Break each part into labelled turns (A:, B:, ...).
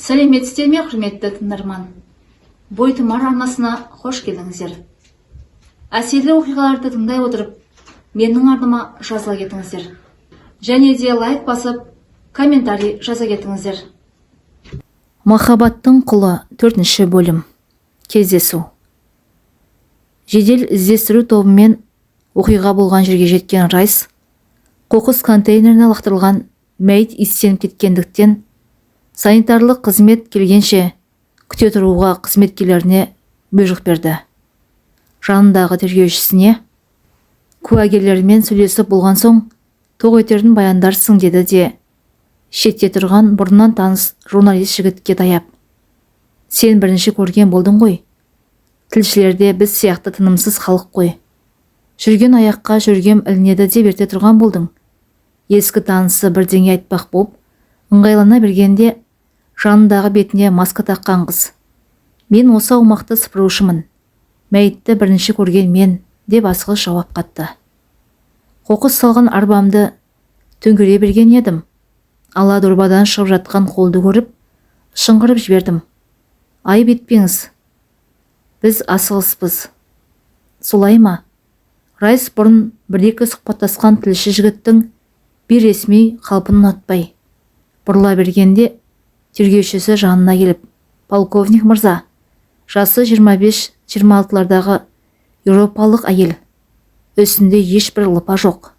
A: Сәлеметсіздер ме, құрметті тыңдарман! Бойтұмар арнасына қош келдіңіздер! Әсерлі оқиғаларды тыңдай отырып, менің арнама жазыла кетіңіздер және де лайк басып, комментарий жаза кетіңіздер. Махаббаттың құлы, төртінші бөлім. Кездесу. Жедел іздестіру тобымен оқиға болған жерге жеткен Райс қоқыс контейнеріне лақтырылған мәйіт иістеніп кеткендіктен, санитарлық қызмет келгенше күте тұруға қызметкерлеріне бұйрық берді. Жанындағы тергеушісіне: «Куәгерлермен сөйлесіп болған соң, тоқ етерін баяндарсың», – деді де, шетте тұрған бұрыннан таныс журналист жігітке таяп: «Сен бірінші көрген болдың ғой. Тілшілер де біз сияқты тынымсыз халық қой. Жүрген аяққа жөргем ілінеді деп ерте тұрған болдың». Ескі танысы бірдеңе айтпақ болып ыңғайлана бергенде, жанындағы бетіне маска таққан қыз: «Мен осы аумақты сыпырушымын, мәйітті бірінші көрген мен», – деп асығыс жауап қатты. «Қоқыс салған арбамды төңкере берген едім, ала дорбадан шығып жатқан қолды көріп, шыңғырып жібердім. Айып етпеңіз, біз асығыспыз». «Солай ма?» Райс бұрын бір-екі сұхбаттасқан тілші жігіттің бейресми қалпын ұнатпай бұрыла бергенде, тергеушісі жанына келіп: «Полковник мырза, жасы 25-26-лардағы еуропалық әйел, үстінде ешбір лыпа жоқ,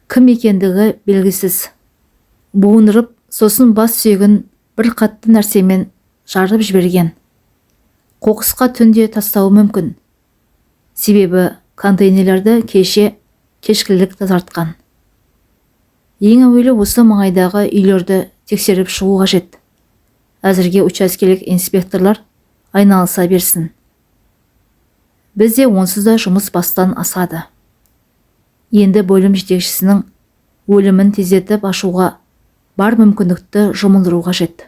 A: кім екендігі белгісіз. Буындырып, сосын бас сүйегін бір қатты нәрсемен жарып жіберген. Қоқысқа түнде тастауы мүмкін, себебі контейнерлерді кеше кешкілік тазартқан. Ең әуелі осы маңайдағы үйлерді тексеріп шығу қажет. Әзірге учаскелік инспекторлар айналыса берсін, бізде онсыз да жұмыс бастан асады». Енді бөлім жетекшісінің өлімін тездетіп ашуға бар мүмкіндікті жұмылдыру қажет.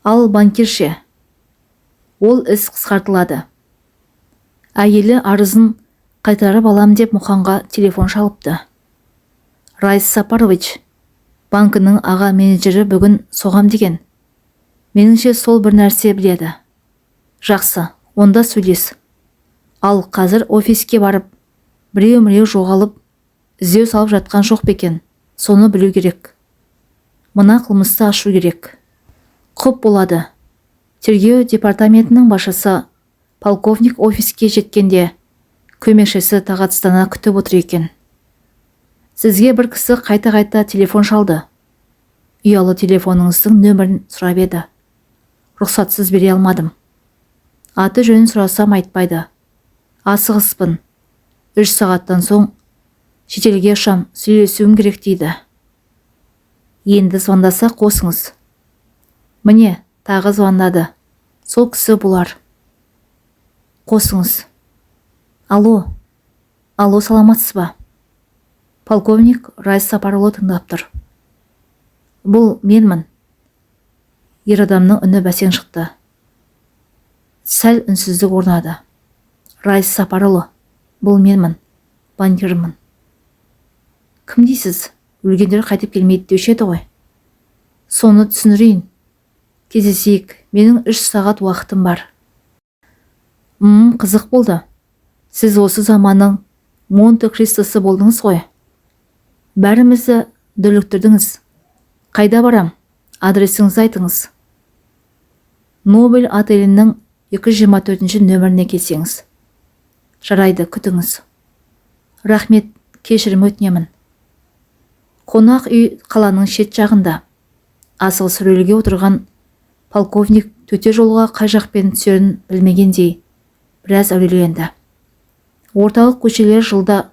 A: Ал банкир ше? Ол іс қысқартылады. Әйелі арызын қайтарып алам деп Мұханға телефон шалыпты. «Райс Сапарович, банкінің аға менеджері бүгін соғам деген. Меніңше, сол бір нәрсе біледі». «Жақсы, онда сөйлес. Ал қазір офиске барып, біреу-міреу жоғалып, іздеу салып жатқан жоқ па екен, соны білу керек. Мына қылмысты ашу керек». Құп, болады. Тергеу департаментінің басшысы полковник офиске жеткенде, көмекшісі тағатсыздана күтіп отыр екен. «Сізге бір кісі қайта-қайта телефон шалды. Ұялы телефоныңыздың нөмірін сұрап еді. Рұқсатсыз бере алмадым. Аты жөнін сұрасам, айтпайды. Асығыспын, 3 сағаттан соң шетелге ұшам, сөйлесуім керек дейді. Енді звондаса, қосыңыз. Міне, тағы звондады. Сол кісі болар. Қосыңыз». Алло, алло, саламатсыз ба? Полковник Райс Сапарұлы тыңдап тұр. «Бұл менмін». Ер адамның үні бәсең шықты. Сәл үнсіздік орнады. «Райс Сапарұлы, бұл менмін, банкирмін». «Кім дейсіз? Өлгендер қайтып келмейді деуші еді ғой». «Соны түсіндірейін. Кездесейік, менің 3 сағат уақытым бар». Қызық болды. Сіз осы заманның Монте Кристосы болдыңыз ғой. Бәрімізді дүрліктірдіңіз. Қайда барам? Адресіңізді айтыңыз». «Нобель отелінің 224 нөміріне келсеңіз». «Жарайды, күтіңіз». «Рахмет, кешірім өтінемін». Қонақ үй қаланың шет жағында. Асығыс рөлге отырған полковник төте жолға қай жақпен түсерін білмегендей біраз әуреленді. Орталық көшелер жылда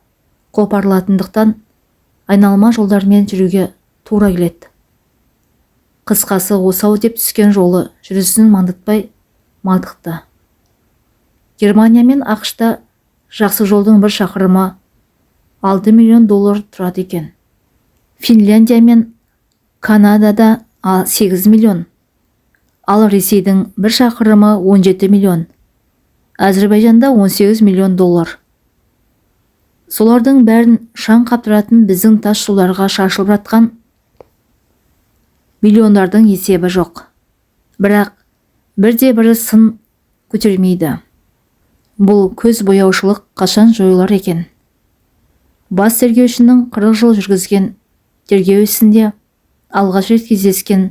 A: қопарылатындықтан, айналма жолдармен жүруге тура келеді. Қысқасы, осы-ау деп түскен жолы жүрісін мандытпай малтықты. Германия мен АҚШ-та жақсы жолдың бір шақырымы 6 миллион доллар тұрады екен. Финляндия мен Канадада 8 миллион, ал Ресейдің бір шақырымы 17 миллион, Әзірбайжанда 18 миллион доллар. Солардың бәрін шаң қаптыратын біздің тас жолдарға шашылып жатқан миллиондардың есебі жоқ. Бірақ бірде-бірі сын көтермейді. Бұл көз бояушылық қашан жойылар екен? Бас тергеушінің 40 жыл жүргізген тергеу ісінде алғаш рет кездескен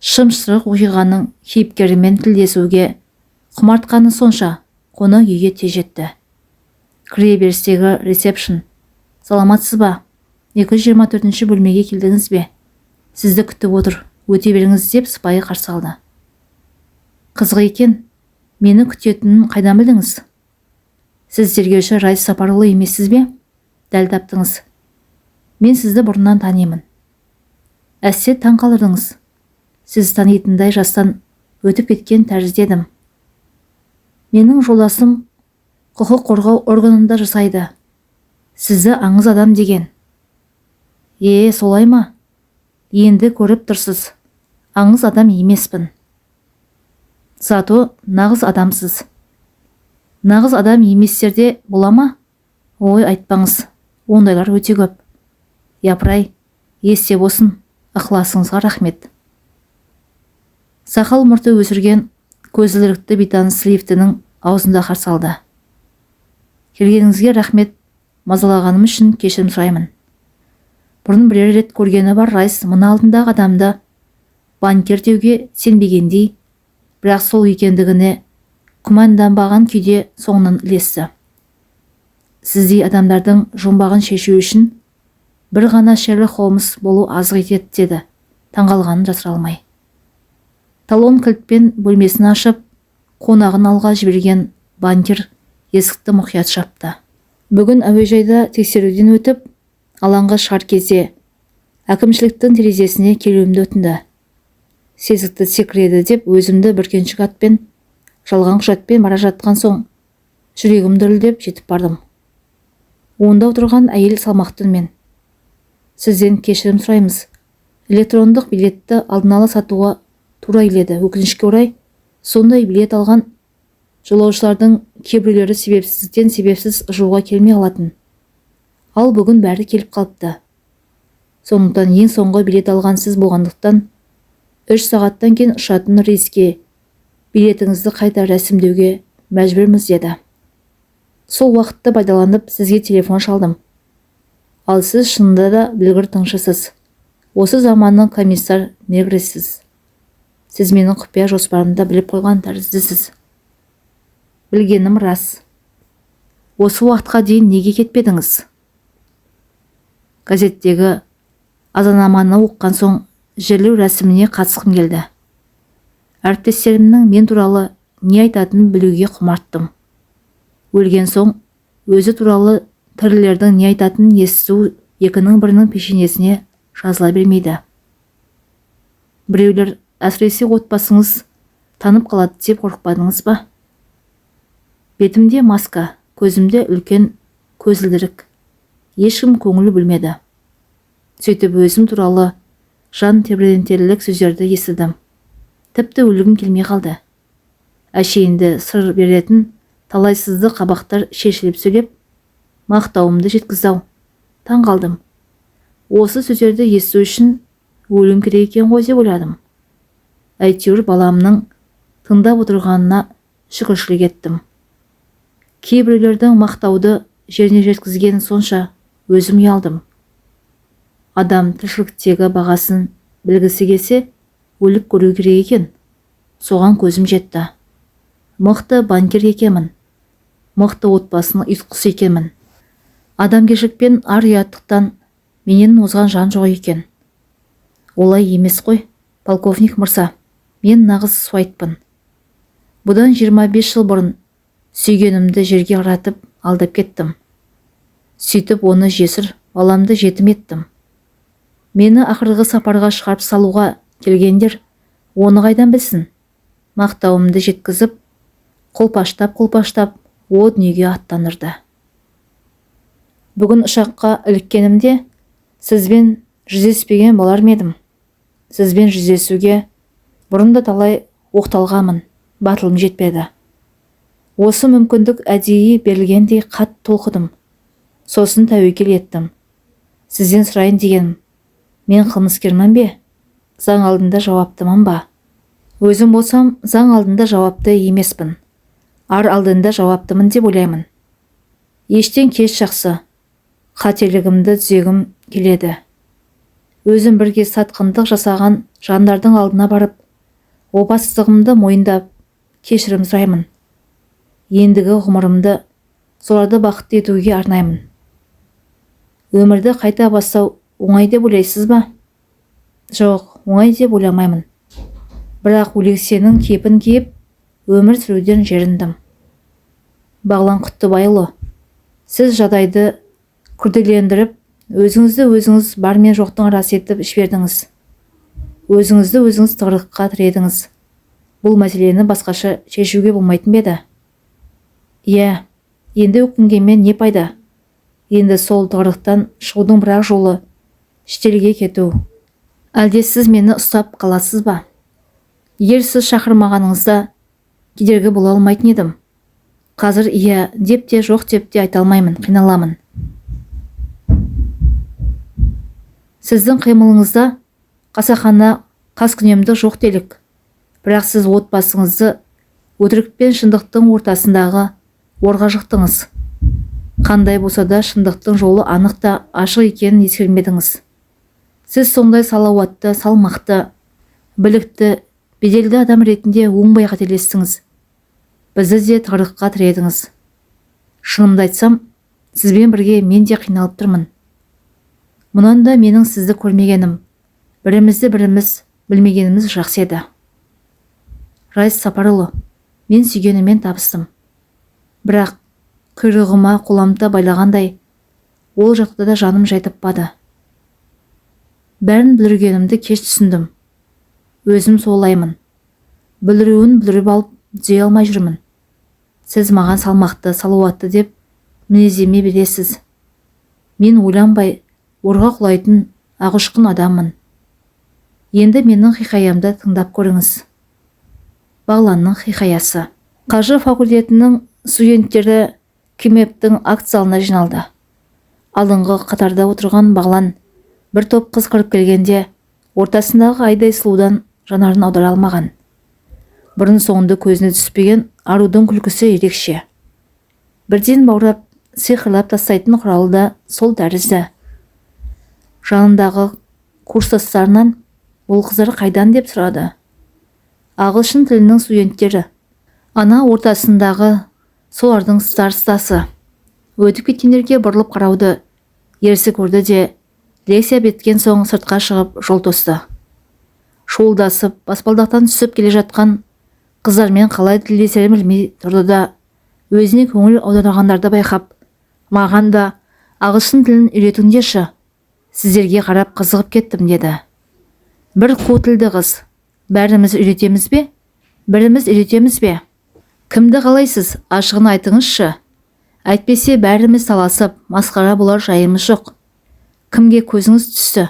A: шым-шытырық оқиғаның кейіпкерімен тілдесуге құмартқаны сонша, қонақ үйге тез жетті. Кіре берістегі ресепшн: «Саламатсыз ба? 224 бөлмеге келдіңіз бе? Сізді күтіп отыр, өте беріңіз», – деп сыпайы қарсы алды. «Қызық екен, мені күтетінін қайдан білдіңіз? Сіз тергеуші Райс Сапарұлы емессіз бе?» «Дәл таптыңыз. Мен сізді бұрыннан танимын». «Әсте, таң қалдырдыңыз. Сіз танитындай жастан өтіп кеткен тәрізді едім. Менің жолдасым құқық қорғау органында жасайды. Сізді аңыз адам деген». «Е, солай ма? Енді көріп тұрсыз, аңыз адам емеспін. Зато нағыз адамсыз». «Нағыз адам еместер де бола ма?» «Ой, айтпаңыз, ондайлар өте көп». «Япырай, есте болсын. Ықыласыңызға рахмет». Сақал мұрты өсірген көзілдірікті бейтаныс лифтінің аузында қарсы алды. «Келгеніңізге рахмет. Мазалағаным үшін кешірім сұраймын». Бұрын бірер рет көргені бар Райс мына алдындағы адамды банкир деуге сенбегендей, бірақ сол екендігіне күмәнданбаған күйде соңынан ілесті. «Сіздей адамдардың жұмбағын шешу үшін бір ғана Шерлок Холмс болу аздық етеді», – деді таңғалғанын жасыра алмай. Талон кілтпен бөлмесін ашып, қонағын алға жіберген банкир есікті мұқият жапты. «Бүгін әуежайда тексеруден өтіп, алаңға шығар кезде әкімшіліктің терезесіне келуімді өтінді. Сезікті секіреді деп өзімді бүркеншік атпен, жалған құжатпен бара жатқан соң, жүрегім дірілдеп жетіп бардым. Онда отырған әйел салмақты үнмен: «Сізден кешірім сұраймыз. Электрондық билетті алдын ала сатуға тура келеді. Өкінішке орай, сондай билет алған жолаушылардың кейбіреулері себепсізден себепсіз ұшуға келмей қалатын. Ал бүгін бәрі келіп қалыпты. Сондықтан ең соңғы билет алған сіз болғандықтан, 3 сағаттан кейін ұшатын рейске билетіңізді қайта рәсімдеуге мәжбүрміз», – деді. «Сол уақытты пайдаланып, сізге телефон шалдым. Ал сіз шынында да білгір тыңшысыз. Осы заманның комиссар Мегресіз. Сіз менің құпия жоспарымды біліп қойған тәріздісіз». «Білгенім рас. Осы уақытқа дейін неге кетпедіңіз?» «Газеттегі азанаманы оқыған соң, жерлеу рәсіміне қатысқым келді. Әріптестерімнің мен туралы не айтатынын білуге құмарттым. Өлген соң өзі туралы тірілердің не айтатынын есту екінің бірінің пешенесіне жазыла бермейді. Біреулер, әсіресе отбасыңыз танып қалады деп қорықпадыңыз ба?» «Бетімде маска, көзімде үлкен көзілдірік. Ешкім көңіл бөлмеді. Сөйтіп, өзім туралы жан тебірентерлік сөздерді естідім. Тіпті өлгім келмей қалды. Әшейінде сыр беретін талай сызды қабақтар шешіліп сөйлеп, мақтауымды жеткізді-ау. Таң қалдым. Осы сөздерді есту үшін өлуім керек екен ғой деп ойладым. Әйтеуір баламның тыңдап отырғанына шүкіршілік еттім. Кейбіреулердің мақтауды жеріне жеткізгені сонша, өзім ұялдым. Адам тіршіліктегі бағасын білгісі келсе, өліп көру керек екен. Соған көзім жетті. Мықты банкир екенмін. Мықты отбасының ұйытқысы екенмін. Адамгершілік пен ар-ұяттықтан менен озған жан жоқ екен». «Олай емес қой, полковник мырза. Мен нағыз суайтпын. Бұдан 25 жыл бұрын сүйгенімді жерге қаратып, алдап кеттім. Сөйтіп, оны жесір, баламды жетім еттім. Мені ақырғы сапарға шығарып салуға келгендер оны қайдан білсін? Мақтауымды жеткізіп, қолпаштап-қолпаштап о дүниеге аттандырды. Бүгін ұшаққа іліккенімде сізбен жүздеспеген болар ма едім? Сізбен жүздесуге бұрын да талай оқталғанмын, батылым жетпеді. Осы мүмкіндік әдейі берілгендей қатты толқыдым. Сосын тәуекел еттім. Сізден сұрайын дегенім, мен қылмыскермін бе? Заң алдында жауаптымын ба?» Өзім болсам, заң алдында жауапты емеспін. Ар алдында жауаптымын деп ойлаймын. Ештен кеш жақсы. Қателігімді түзегім келеді. Өзім бірге сатқындық жасаған жандардың алдына барып, опасыздығымды мойындап, кешірім сұраймын. Ендігі ғұмырымды соларды бақытты етуге арнаймын. Өмірді қайта бастау оңай деп ойлайсыз ба? Жоқ, оңай деп ойламаймын. Бірақ өлексенің кепін киіп, өмір сүруден жеріндім. Бағлан Құттыбайұлы, сіз жағдайды күрделендіріп, өзіңізді өзіңіз бар мен жоқтың арасы етіп жібердіңіз. Өзіңізді өзіңіз тығырыққа тіредіңіз. Бұл мәселені басқаша шешуге болмайтын ба еді? Иә, енді өкінгенмен не пайда? Енді сол тығырықтан шығудың бір-ақ жолы шетелге кету. Әлде сіз мені ұстап қаласыз ба? Егер сіз шақырмағаныңызда кедергі бола алмайтын едім. Қазір иә деп те жоқ деп те айта алмаймын, қиналамын. Сіздің қимылыңызда қасақана қаскүнемдік жоқ делік. Бірақ сіз отбасыңызды өтірік пен шындықтың ортасындағы орға жықтыңыз. Қандай болса да шындықтың жолы анық та ашық екенін ескермедіңіз. Сіз сондай салауатты, салмақты, білікті, беделді адам ретінде оңбай қателестіңіз. Бізді де тығырыққа тіредіңіз. Шынымды айтсам, сізбен бірге мен де қиналып тұрмын. Мұнан да менің сізді көрмегенім, бірімізді біріміз білмегеніміз жақсы еді. Райс Сапарұлы, мен сүйгенімен табыстым. Бірақ құйрығыма қоламта байлағандай, ол жақта да жаным жай таппады. Бәрін бүлдіргенімді кеш түсіндім. Өзім солаймын. Бүлдіруін бүлдіріп алып түзей алмай жүрмін. Сіз маған салмақты, салауатты деп мінездеме бересіз. Мен ойланбай орға құлайтын ағұшқын адаммын. Енді менің хикаямды тыңдап көріңіз. Бағланның хикаясы. Қаржы факультетінің студенттері КИМЭП-тің акт залына жиналды. Алдыңғы қатарда отырған Бағлан бір топ қыз кіріп келгенде ортасындағы айдай сұлудан жанарын аудара алмаған. Бұрын соңды көзіне түспеген арудың күлкісі ерекше. Бірден баурап, сиқырлап тастайтын құралы да сол тәрізді. Жанындағы курстастарынан бұл қыздар қайдан деп сұрады. Ағылшын тілінің студенттері. Ана ортасындағы солардың старостасы. Өтіп кеткендерге бұрылып қарауды ерсі көрді де, лекция біткен соң сыртқа шығып жол тосты. Шуылдасып, баспалдақтан түсіп келе жатқан қыздармен қалай тілдесерін білмей тұрды да, өзіне көңіл аударғандарды байқап, маған да ағылшын тілін үйретіңдерші, сіздерге қарап қызығып кеттім деді. Бір қу тілді қыз, бәріміз үйретеміз бе? Біріміз үйретеміз бе? Кімді қалайсыз, ашығын айтыңызшы. Әйтпесе бәріміз таласып, масқара болар жайымыз жоқ. Кімге көзіңіз түсті?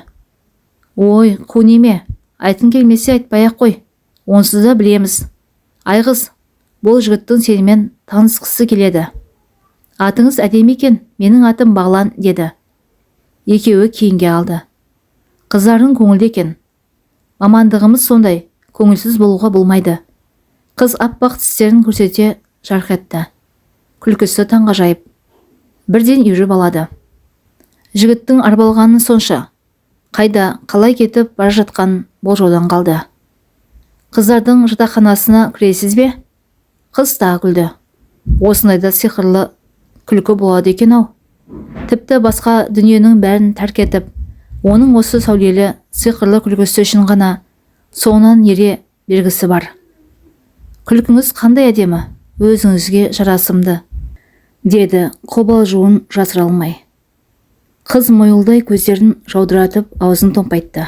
A: Ой, қу неме, айтқың келмесе айтпай-ақ қой. Онсыз да білеміз. Айғыз, бұл жігіттің сенімен танысқысы келеді. Атыңыз әдемі екен, менің атым Бағлан, деді. Екеуі кейінге алды. Қыздарың көңілді екен. Мамандығымыз сондай, көңілсіз болуға болмайды. Қыз аппақ тістерін көрсете жарқ етті. Күлкісі таңғажайып. Бірден үйіріп алады. Жігіттің арбалғаны сонша. Қайда, қалай кетіп бара жатқанын болжаудан қалды. Қыздардың жатақханасына кіресіз бе? Қыз тағы күлді. Осындайда сиқырлы күлкі болады екен-ау. Тіпті басқа дүниенің бәрін тәрк етіп, оның осы сәулелі сиқырлы күлкісі үшін ғана соңынан ере бергісі бар. Күлкіңіз қандай әдемі, өзіңізге жарасымды, деді қобалжуын жасыра алмай. Қыз мойылдай көздерін жаудыратып аузын томпайтты.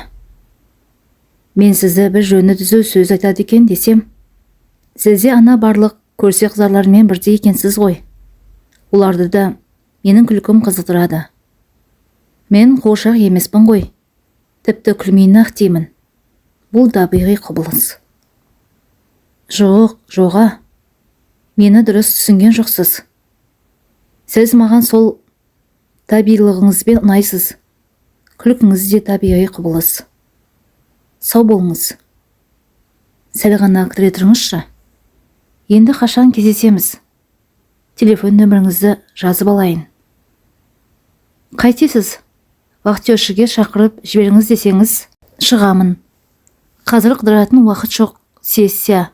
A: Мен сізді бір жөні түзу сөз айтады екен десем, сізде ана барлық көрсе қызарлармен бірдей екенсіз ғой. Оларды да менің күлкім қызықтырады. Мен қуыршақ емеспін ғой. Тіпті күлмейін-ақ деймін. Бұл табиғи құбылыс. Жоқ, жоға. Мені дұрыс түсінген жоқсыз. Сіз маған сол табиғилығыңызбен ұнайсыз. Күлкіңіз де табиғи құбылыс. Сау болыңыз. Сәл ғана кідіре тұрыңызшы. Енді қашан кездесеміз? Телефон нөміріңізді жазып алайын. Қайтесіз? Вахтершіге шақырып жіберіңіз десеңіз, шығамын. Қазір қыдыратын уақыт жоқ, сессия.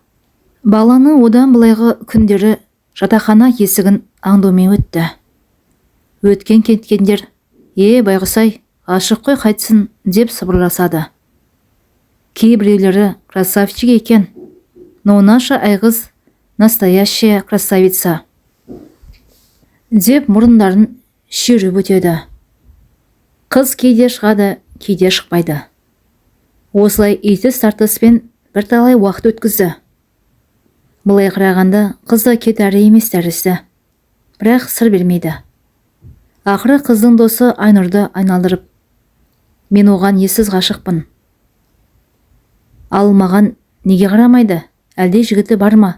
A: Баланың одан былайғы күндері жатақхана есігін аңдумен өтті. Өткен кеткендер, «Е, байғұс-ай, ғашық қой қайтсын», деп сыбырласады. Кейбіреулері красавчик екен. Но наша Айғыз настоящая красавица, деп мұрындарын шүйіріп өтеді. Қыз кейде шығады, кейде шықпайды. Осылай итіс тартыспен бірталай уақыт өткізді. Былай қарағанда қыз да кетәрі емес тәрізді. Бірақ сыр бермейді. Ақыры қыздың досы Айнұрды айналдырып, мен оған ессіз ғашықпын. Ал маған неге қарамайды, әлде жігіті бар ма?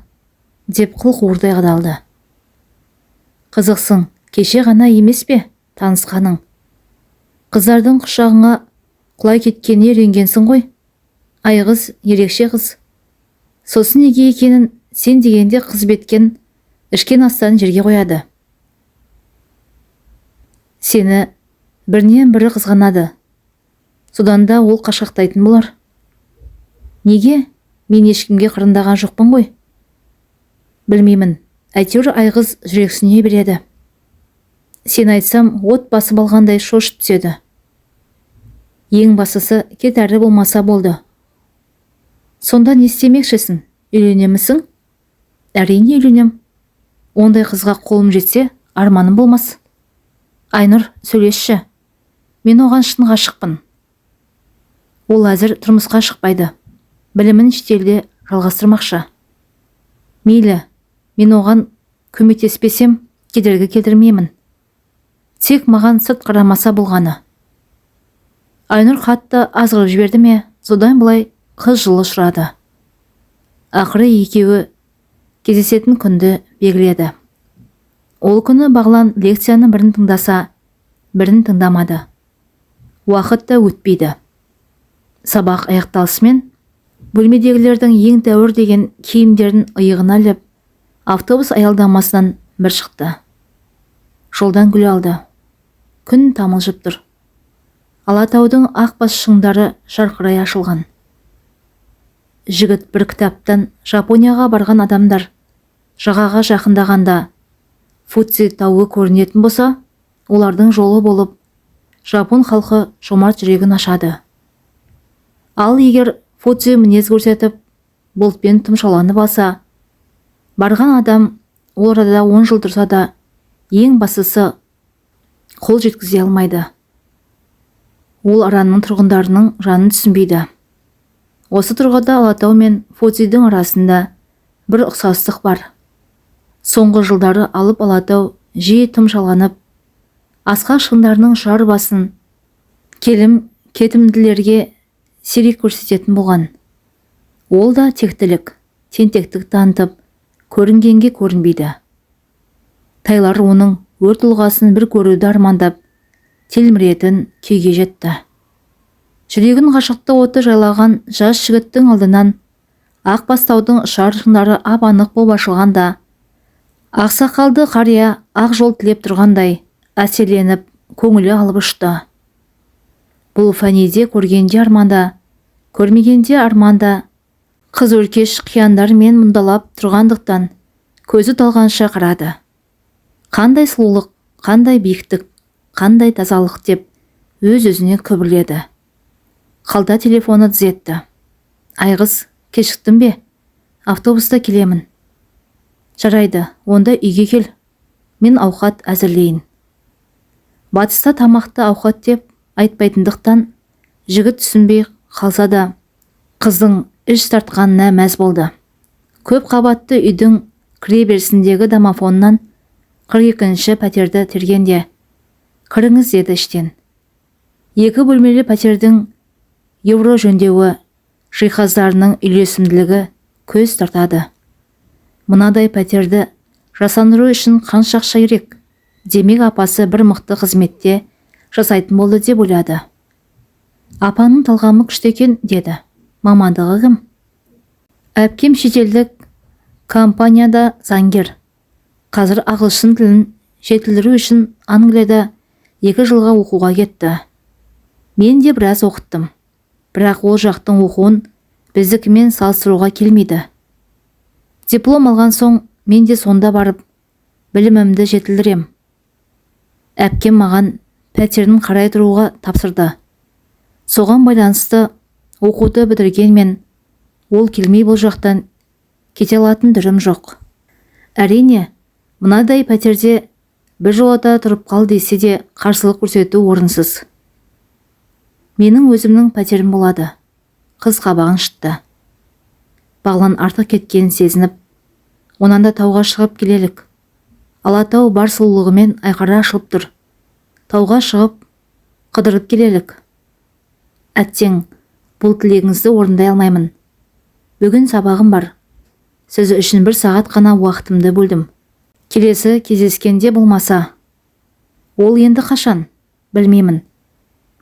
A: Деп қыл қуырдай қадалды. Қызықсың, кеше ғана емес пе танысқаның? Қыздардың құшағыңа құлай кеткеніне үйренгенсің ғой. Айғыз ерекше қыз. Сосын неге екенін сен дегенде қыз беткен ішкен астарын жерге қояды. Сені бірінен бірі қызғанады. Содан да ол қашқақтайтын болар. Неге? Мен ешкімге қырындаған жоқпын ғой. Білмеймін, әйтеуір Айғыз жүрексіне береді. Сен айтсам, от басып алғандай шошып түседі. Ең бастысы кетәрі болмаса болды. Сонда не істемекшісің? Үйленемісің? Әрине үйленем. Ондай қызға қолым жетсе, арманым болмас. Айнұр, сөйлесші. Мен оған шын ғашықпын. Ол әзір тұрмысқа шықпайды. Білімін шетелде жалғастырмақшы. Мейлі, мен оған көмектеспесем, кедергі келтірмеймін. Тек маған сырт қарамаса болғаны. Айнұр қатты азғырып жіберді ме, содан былай қыз жылы ұшырады. Ақыры екеуі кездесетін күнді белгіледі. Ол күні Бағлан лекцияның бірін тыңдаса, бірін тыңдамады. Уақыт та өтпейді. Сабақ аяқталысымен бөлмедегілердің ең тәуір деген киімдерін иығына іліп, автобус аялдамасынан бір шықты. Жолдан гүл алды. Күн тамылжып тұр. Алатаудың ақ бас шыңдары жарқырай ашылған. Жігіт бір кітаптан Жапонияға барған адамдар жағаға жақындағанда Фудзи тауы көрінетін болса, олардың жолы болып, жапон халқы жомарт жүрегін ашады. Ал егер Фудзи мінез көрсетіп, бұлтпен тұмшаланып алса, барған адам ол арада 10 жыл тұрса да, ең бастысы қол жеткізе алмайды. Ол араның тұрғындарының жанын түсінбейді. Осы тұрғыда Алатау мен Фудзидің арасында бір ұқсастық бар. Соңғы жылдары алып Алатау жиі тұмшаланып, асқақ шыңдарының ұшар басын келім кетімділерге сирек көрсететін болған. Ол да тектілік, тентектік танытып, көрінгенге көрінбейді. Тайлар оның өр тұлғасын бір көруді армандап, телміретін күйге жетті. Жүрегін ғашықтық оты жайлаған жас жігіттің алдынан ақ бастаудың ұшар шыңдары ап-анық болып ашылғанда, ақсақалды қария ақ жол тілеп тұрғандай әсерленіп, көңілі алып ұшты. Бұл фәниде көргенде арманда, көрмегенде арманда, қыз өркеш қияндармен мұндалап тұрғандықтан көзі талғанша қарады. Қандай сұлулық, қандай биіктік, қандай тазалық деп өз-өзіне күбірледі. Қалта телефоны дыз етті. Айғыз, кешіктім бе? Автобуста келемін. Жарайды, онда үйге кел. Мен ауқат әзірлейін. Батыста тамақты ауқат деп айтпайтындықтан жігіт түсінбей қалса да, қыздың іш тартқанына мәз болды. Көп қабатты үйдің кіреберісіндегі домофоннан 42-ші пәтерді тергенде, кіріңіз деді іштен. Екі бөлмелі пәтердің евро жөндеуі, жиһаздарының үйлесімділігі көз тартады. Мынадай пәтерді жасандыру үшін қанша ақша керек? Демек апасы бір мықты қызметте жасайтын болды деп ойлады. Апаның талғамы күшті екен деді. Мамандығы кім? Әпкем шетелдік компанияда заңгер. Қазір ағылшын тілін жетілдіру үшін Англияда 2 жылға оқуға кетті. Мен де біраз оқыттым. Бірақ ол жақтың оқуын біздікімен салыстыруға келмейді. Диплом алған соң мен де сонда барып білімімді жетілдірем. Әпкем маған пәтерін қарай тұруға тапсырды. Соған байланысты оқуды бітіргенмен ол келмей бұл жақтан кете алатын түрім жоқ. Әрине, мынадай пәтерде бір жолата тұрып қал десе де қарсылық көрсету орынсыз. Менің өзімнің пәтерім болады. Қыз қабағын шытты. Бағлан артық кеткенін сезініп, онан да тауға шығып келелік. Алатау бар сұлулығымен айқара ашылып тұр. Тауға шығып, қыдырып келелік. Әттең, бұл тілегіңізді орындай алмаймын. Бүгін сабағым бар. Сіз үшін 1 сағат қана уақытымды бөлдім. Келесі кездескенде болмаса. Ол енді қашан? Білмеймін.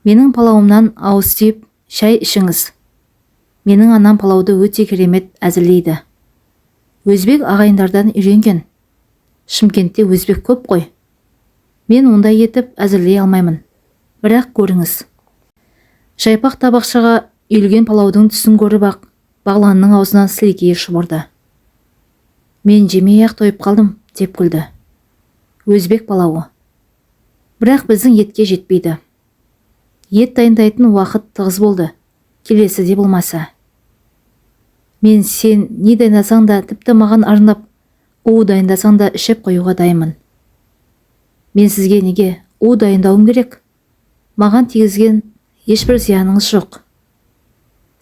A: Менің палауымнан ауыз тиіп, шай ішіңіз. Менің анам палауды өте керемет әзірлейді. Өзбек ағайындардан үйренген. Шымкентте өзбек көп қой. Мен ондай етіп әзірлей алмаймын. Бірақ көріңіз. Жайпақ табақшаға үйілген палаудың түсін көріп ақ, Бағланның аузынан сілекейі шұбырды. Мен жемей-ақ тойып қалдым, деп күлді. Өзбек палауы. Бірақ біздің етке жетпейді. Ет дайындайтын уақыт тығыз болды. Келесі де болмаса. Мен сен не дайындасаң да, тіпті маған арнап у дайындасаң да ішіп қоюға дайынмын. Мен сізге неге у дайындауым керек? Маған тигізген ешбір зияныңыз жоқ.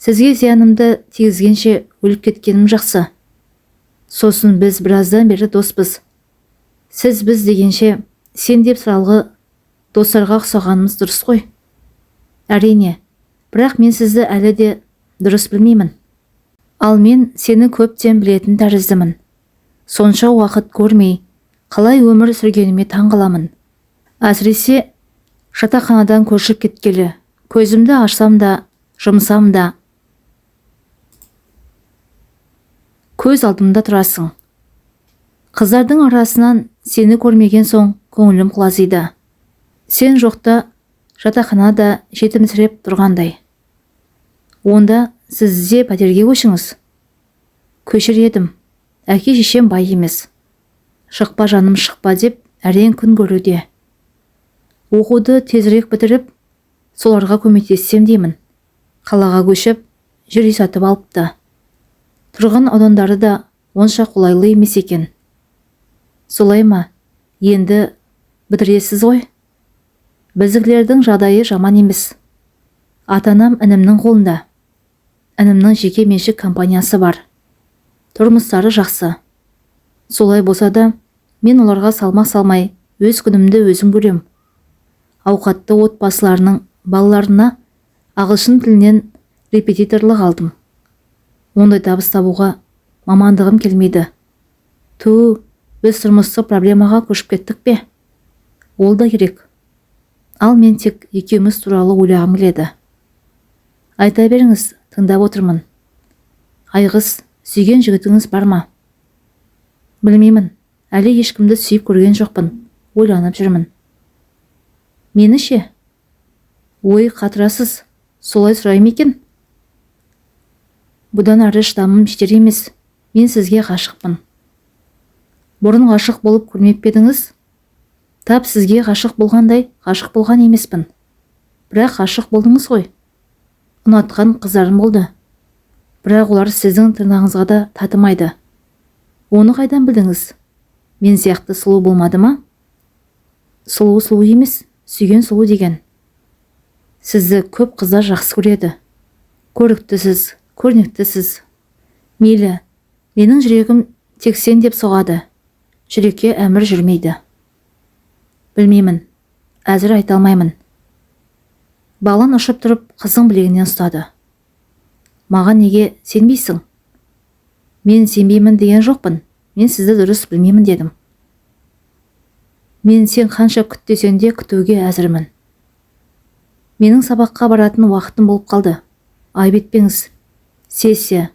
A: Сізге зиянымды тигізгенше өліп кеткенім жақсы. Сосын біз біраздан бері доспыз. Сіз біз дегенше сен деп сыралғы достарға ұқсағанымыз дұрыс қой. Әрине, бірақ мен сізді әлі де дұрыс білмеймін. Ал мен сені көптен білетін тәріздімін. Сонша уақыт көрмей, қалай өмір сүргеніме таң қаламын. Әсіресе жатақханадан көшіп кеткелі, көзімді ашсам да, жұмсам да, көз алдымда тұрасың. Қыздардың арасынан сені көрмеген соң көңілім құлазиды. Сен жоқта жатақханада жетімсіреп тұрғандай. Онда сіз де пәтерге көшіңіз. Көшір едім. Әке шешем бай емес. Шықпа жаным шықпа деп әрең күн көруде. Оқуды тезірек бітіріп, соларға көмектессем деймін. Қалаға көшіп, жер үй сатып алыпты. Тұрған аудандары да онша қолайлы емес екен. Солай ма? Енді бітіресіз ғой? Біздікілердің жағдайы жаман емес. Ата-анам інімнің қолында. Інімнің жеке меншік компаниясы бар. Тұрмыстары жақсы. Солай болса да, мен оларға салмақ салмай, өз күнімді өзім көрем. Ауқатты отбасыларының балаларына ағылшын тілінен репетиторлық алдым. Ондай табыс табуға мамандығым келмейді. Ту, біз тұрмыстық проблемаға көшіп кеттік пе? Ол да керек. Ал мен тек екеуміз туралы ойлағым келеді. Айта беріңіз, тыңдап отырмын. Айғыз, сүйген жігітіңіз бар ма? Білмеймін, әлі ешкімді сүйіп көрген жоқпын, ойланып жүрмін. Мені ше? Ой, қатырасыз, солай сұрай ма екен? Бұдан ары шыдамым жетер емес, мен сізге ғашықпын. Бұрын ғашық болып көрмеп пе едіңіз? Тап сізге ғашық болғандай ғашық болған емеспін. Бірақ ғашық болдыңыз ғой. Ұнатқан қыздарым болды. Бірақ олар сіздің тырнағыңызға да татымайды. Оны қайдан білдіңіз? Мен сияқты сұлу болмады ма? Сұлу сұлу емес, сүйген сұлу деген. Сізді көп қыздар жақсы көреді. Көріктісіз, көрнектісіз. Мейлі, менің жүрегім тек сен деп соғады. Жүрекке әмір жүрмейді. Білмеймін, әзір айта алмаймын. Балан ұшып тұрып, қыздың білегінен ұстады. Маған неге сенбейсің? Мен сенбеймін деген жоқпын. Мен сізді дұрыс білмеймін дедім. Мен сен қанша күт десең де күтуге әзірмін. Менің сабаққа баратын уақытым болып қалды. Айып етпеңіз. Сессия.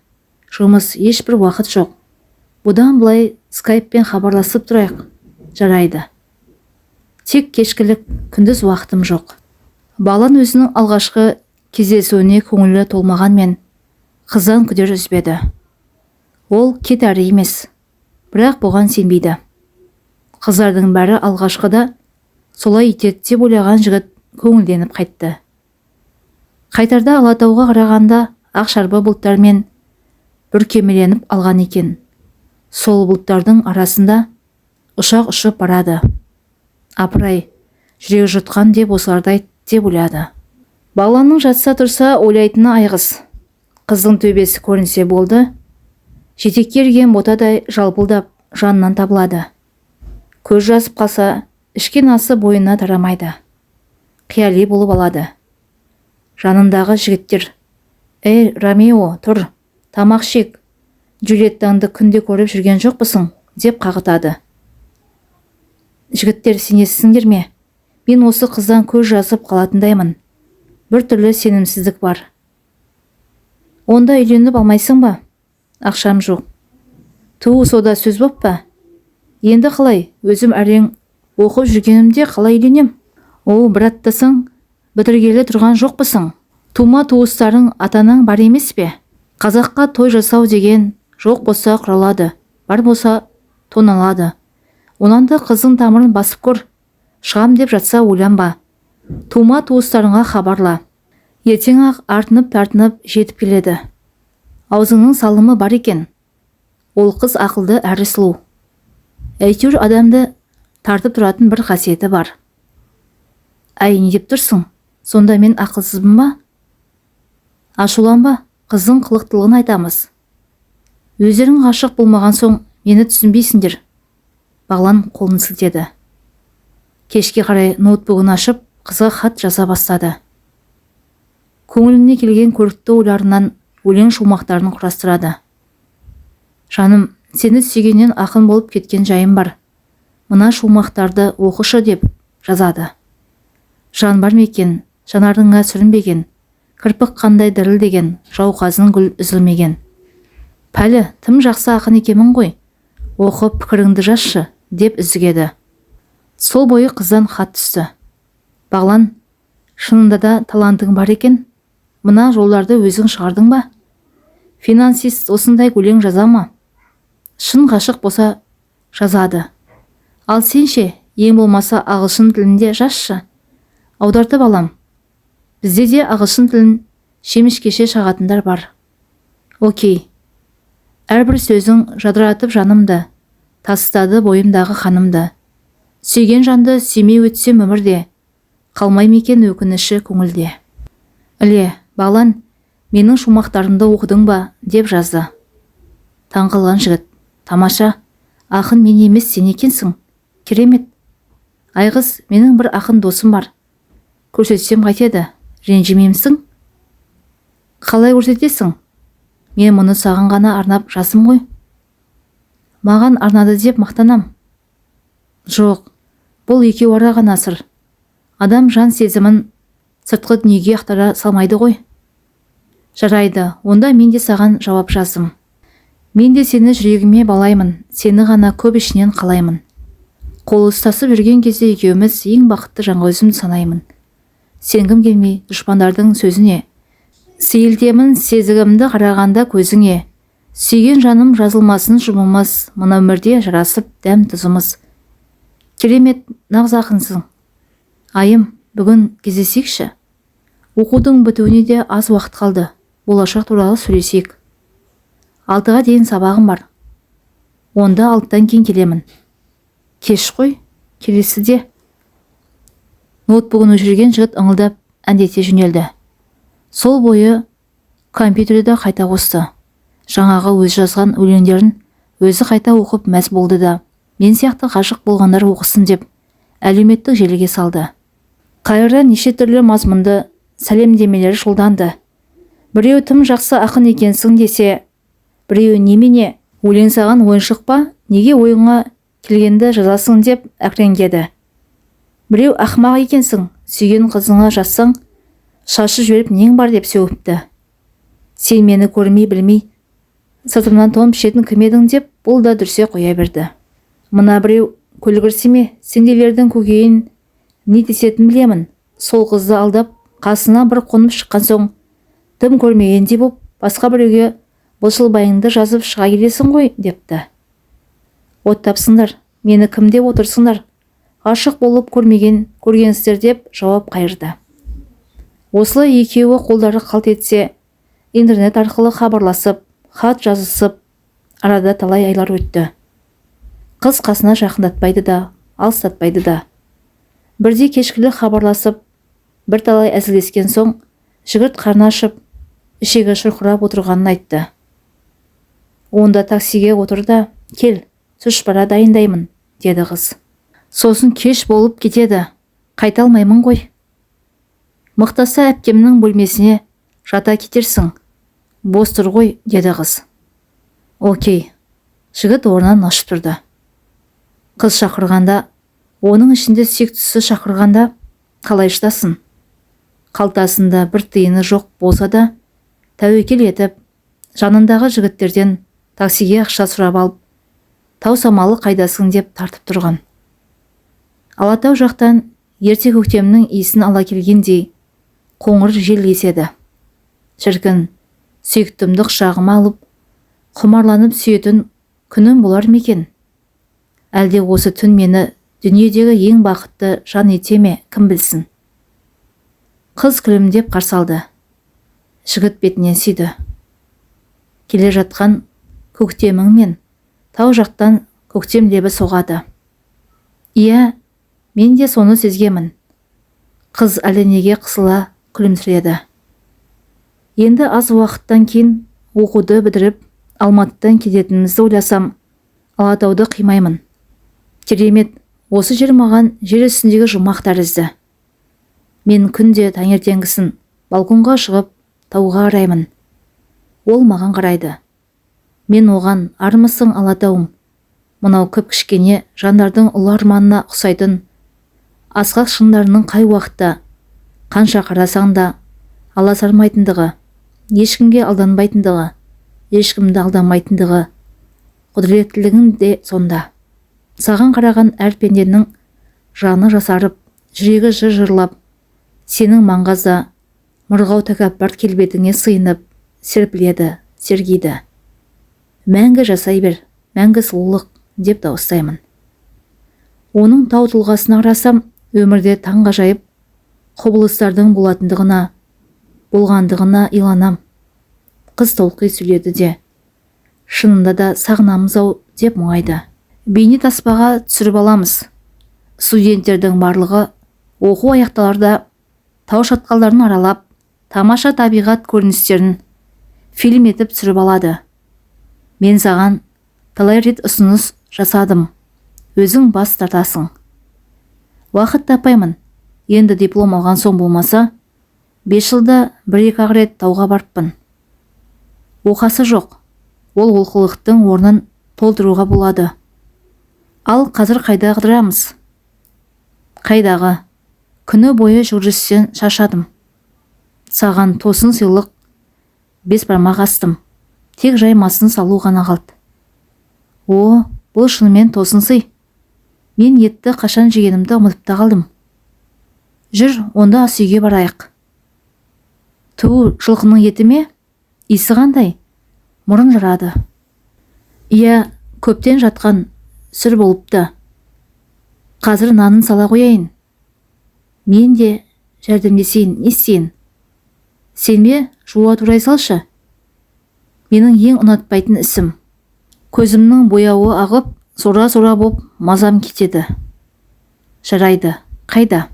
A: Жұмыс, ешбір уақыт жоқ. Бұдан былай скайппен хабарласып тұрайық. Жарайды. Тек кешкілік, күндіз уақытым жоқ. Бағлан өзінің алғашқы кездесуіне көңілі толмағанмен, қыздан күдер үзбеді. Ол кет әрі емес, бірақ бұған сенбейді. Қыздардың бәрі алғашқыда солай етеді деп ойлаған жігіт көңілденіп қайтты. Қайтарда Алатауға қарағанда ақ шарбы бұлттармен бүркемеленіп алған екен. Сол бұлттардың арасында ұшақ ұшып барады. Апырай, жүрегі жұтқан деп осыларды айт деп ойлады. Бағланның жатса тұрса ойлайтыны Айғыз. Қыздың төбесі көрінсе болды, жетекке ерген ботадай жалпылдап жанынан табылады. Көз жазып қалса, ішкен асы бойына тарамайды. Қияли болып алады. Жанындағы жігіттер: «Ей, Ромео, тұр, тамақ шек, Джульеттаңды күнде көріп жүрген жоқпысың?» деп қағытады. Жігіттер, сенесіңдер ме? Мен осы қыздан көз жазып қалатындаймын. Бір түрлі сенімсіздік бар. Онда үйленіп алмайсың ба? Ақшам жоқ. Ту, сода сөз боп па? Енді қалай, өзім әрең оқып жүргенімде қалай үйленем? О, бір аттасаң, бітіргелі тұрған жоқпысың? Тума туыстарың, ата-анаң бар емес пе? Қазаққа той жасау деген жоқ болса құралады, бар болса тоналады. Онан да қыздың тамырын басып көр. Шығам деп жатса ойланба. Тума туыстарыңа хабарла. Ертең-ақ артынып-тартынып жетіп келеді. Аузыңның салымы бар екен. Ол қыз ақылды әрі сұлу. Әйтеуір адамды тартып тұратын бір қасиеті бар. Әй, не деп тұрсың? Сонда мен ақылсызбын ба? Ашуланба, қыздың қылықтылығын айтамыз. Өздерің ғашық болмаған соң мені түсінбейсіңдер. Бағлан қолын сілтеді. Кешке қарай ноутбугын ашып, қызға хат жаза бастады. Көңіліне келген көрікті ойларынан өлең шумақтарын құрастырады. Жаным, сені сүйгеннен ақын болып кеткен жайым бар. Мына шумақтарды оқышы деп жазады. Жан бар ма екен, жанарыңа сүрінбеген, кірпік қандай дірілдеген, жауқазын гүл үзілмеген. Пәлі, тым жақсы ақын екенмін ғой. Оқып пікіріңді жазшы, деп үзігеді. Сол бойы қыздан хат түсті. Бағлан, шынында да талантың бар екен. Мына жолдарды өзің шығардың ба? Финансист осындай өлең жаза ма? Шын ғашық болса жазады. Ал сен ше, ең болмаса ағылшын тілінде жазшы. Аудартып алам. Бізде де ағылшын тілін шемішкеше шағатындар бар. Окей. Әрбір сөзің жадыратып жанымды, тастады бойымдағы қанымды. Сүйген жанды сүймей өтсем өмірде, қалмай ма екен өкініші көңілде. Іле, Бағлан, менің шумақтарымды оқыдың ба, деп жазды. Таңқалған жігіт: тамаша, ақын мен емес сен екенсің. Керемет. Айғыз, менің бір ақын досым бар. Көрсетсем қайтеді, ренжімеймісің? Қалай көрсетесің? Мен мұны саған ғана арнап жаздым ғой. Маған арнады деп мақтанам. Жоқ, бұл екеу ара ғана сыр. Адам жан сезімін сыртқы дүниеге ақтара салмайды ғой. Жарайды, онда мен де саған жауап жаздым. Мен де сені жүрегіме балаймын, сені ғана көп ішінен қалаймын. Қол ұстасып жүрген кезде екеуміз ең бақытты жанға өзімді санаймын. Сенгім келмей дұшпандардың сөзіне. Сейілтемін сезігімді қарағанда көзіңе. Сүйген жаным жазылмасын жұбымыз, мына өмірде жарасып дәм тұзымыз. Керемет, нағыз ақынсың. Айым, бүгін кездесейікші. Оқудың бітуіне де аз уақыт қалды. Болашақ туралы сөйлесейік. 6-ға дейін сабағым бар. Онда 6-дан кейін келемін. Кеш қой, келесіде. Ноутбугын өшірген жігіт ыңылдап әндете жөнелді. Сол бойы компьютерді қайта қосты. Жаңағы өзі жазған өлеңдерін өзі қайта оқып мәз болды да, мен сияқты ғашық болғандар оқысын деп әлеуметтік желіге салды. Қайырдан неше түрлі мазмұнды сәлемдемелер жолданды. Біреу тым жақсы ақын екенсің десе, біреу немене, өлең саған ойыншық па, неге ойыңа келгенді жазасың деп әкіреңдеді. Біреу ақымақ екенсің, сүйген қызыңа жазсаң, шашып жіберіп нең бар деп сөгіпті. Сен мені көрмей білмей Сыртымнан тон пішетін кім едің деп бұл да дүрсе қоя берді. Мына біреу көлгірсеме, сендейлердің көкейін не десетінін білемін. Сол қызды алдап, қасына бір қонып шыққан соң, дым көрмегендей боп, басқа біреуге былшылбайыңды жазып шыға келесің ғой, депті. Оттапсыңдар, мені кім деп отырсыңдар? Ғашық болып көрмеген көргенсіздер, деп жауап қайырды. Осылай екеуі қолдары қалт етсе, интернет арқылы хабарласып, хат жазысып, арада талай айлар өтті. Қыз қасына жақындатпайды да, алыстатпайды да. Бірде кешкілік хабарласып, бірталай әзілдескен соң, жігіт қарны ашып, ішегі шұрқырап отырғанын айтты. Онда таксиге отыр да, кел, тұшпара дайындаймын, деді қыз. Сосын кеш болып кетеді, қайта алмаймын ғой. Мықтаса әпкемнің бөлмесіне жата кетерсің, бос тұр ғой, деді қыз. Окей. Жігіт орнынан ұшып тұрды. Қыз шақырғанда, оның ішінде сүйіктісі шақырғанда қалай шыдасын? Қалтасында бір тиыны жоқ болса да, тәуекел етіп, жанындағы жігіттерден таксиге ақша сұрап алып, тау самалы қайдасың деп тартып тұрған. Алатау жақтан ерте көктемнің иісін ала келгендей қоңыр жел еседі. Шіркін, сүйіктімді құшағыма алып, құмарланып сүйетін күнім болар ма екен? Әлде осы түн мені дүниедегі ең бақытты жан ете ме, кім білсін? Қыз күлімдеп қарсы алды. Жігіт бетінен сүйді. Келе жатқан көктеміңмен тау жақтан көктем лебі соғады. Иә, мен де соны сезгемін. Қыз әлденеге қысыла күлімсіреді. Енді аз уақыттан кейін оқуды бітіріп, Алматыдан кететінімізді ойласам, Алатауды қимаймын. Керемет, осы жер маған жер үстіндегі жұмақ тәрізді. Мен күнде таңертеңгісін балконға шығып, тауға қараймын. Ол маған қарайды. Мен оған: армысың, Алатауым, мынау кіп-кішкене жандардың ұлы арманына ұқсайтын асқақ шыңдарының қай уақытта, қанша қарасаң да аласармайтындығы, ешкімге алданбайтындығы, ешкімді алдамайтындығы, құдіреттілігің де сонда. Саған қараған әр пенденің жаны жасарып, жүрегі жыр жырлап, сенің маңғазда мырғау тәкаппар келбетіңе сыйынып, серпіледі, сергиді. Мәңгі жасай бер, мәңгі сұлулық, деп дауыстаймын. Оның тау тұлғасына қарасам, өмірде таңғажайып құбылыстардың болатындығына, болғандығына иланам. Қыз толқи сөйледі де, шынында да сағынамыз-ау, деп мұңайды. Бейне таспаға түсіріп аламыз. Студенттердің барлығы оқу аяқталарда тау шатқалдарын аралап, тамаша табиғат көріністерін фильм етіп түсіріп алады. Мен саған талай рет ұсыныс жасадым. Өзің бас тартасың. Уақыт таппаймын. Енді диплом алған соң болмаса, 5 жылда бір-екі-ақ рет тауға барыппын. Оқасы жоқ. Ол олқылықтың орнын толтыруға болады. Ал қазір қайда қыдырамыз? Қайдағы? Күні бойы жүрістен шаршадым. Саған тосын сыйлық 5 бармақ астым. Тек жаймасын салу ғана қалды. О, бұл шынымен тосын сый. Мен етті қашан жегенімді ұмытып та қалдым. Жүр, онда ас үйге барайық. Ту, жылқының еті ме? Иісі қандай? Мұрын жарады. Иә, көптен жатқан сүр болыпты. Қазір нанын сала қояйын. Мен де жәрдемдесейін, не істейін? Сен бе, жуа турай салшы. Менің ең ұнатпайтын ісім. Көзімнің бояуы ағып, сора-сора боп мазам кетеді. Жарайды, қайда?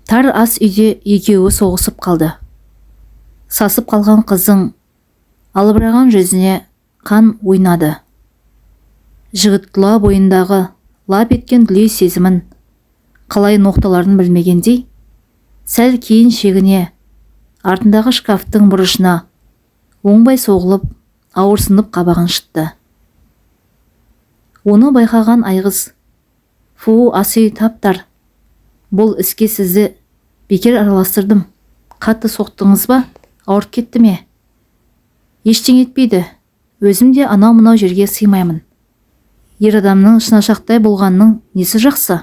A: Тар ас үйде екеуі соғысып қалды. Сасып қалған қыздың албыраған жүзіне қан ойнады. Жігіт тұла бойындағы лап еткен дүлей сезімін қалай ноқталарын білмегендей, сәл кейін шегіне, артындағы шкафтың бұрышына оңбай соғылып, ауырсынып қабағын шытты. Оны байқаған Айғыз: «Фу, ас үй тап-тар. Бұл іске сізді бекер араластырдым. Қатты соқтыңыз ба? Ауырып кетті ме?» Ештеңе етпейді. Өзім де анау-мынау жерге сыймаймын. Ер адамның шынашақтай болғанының несі жақсы?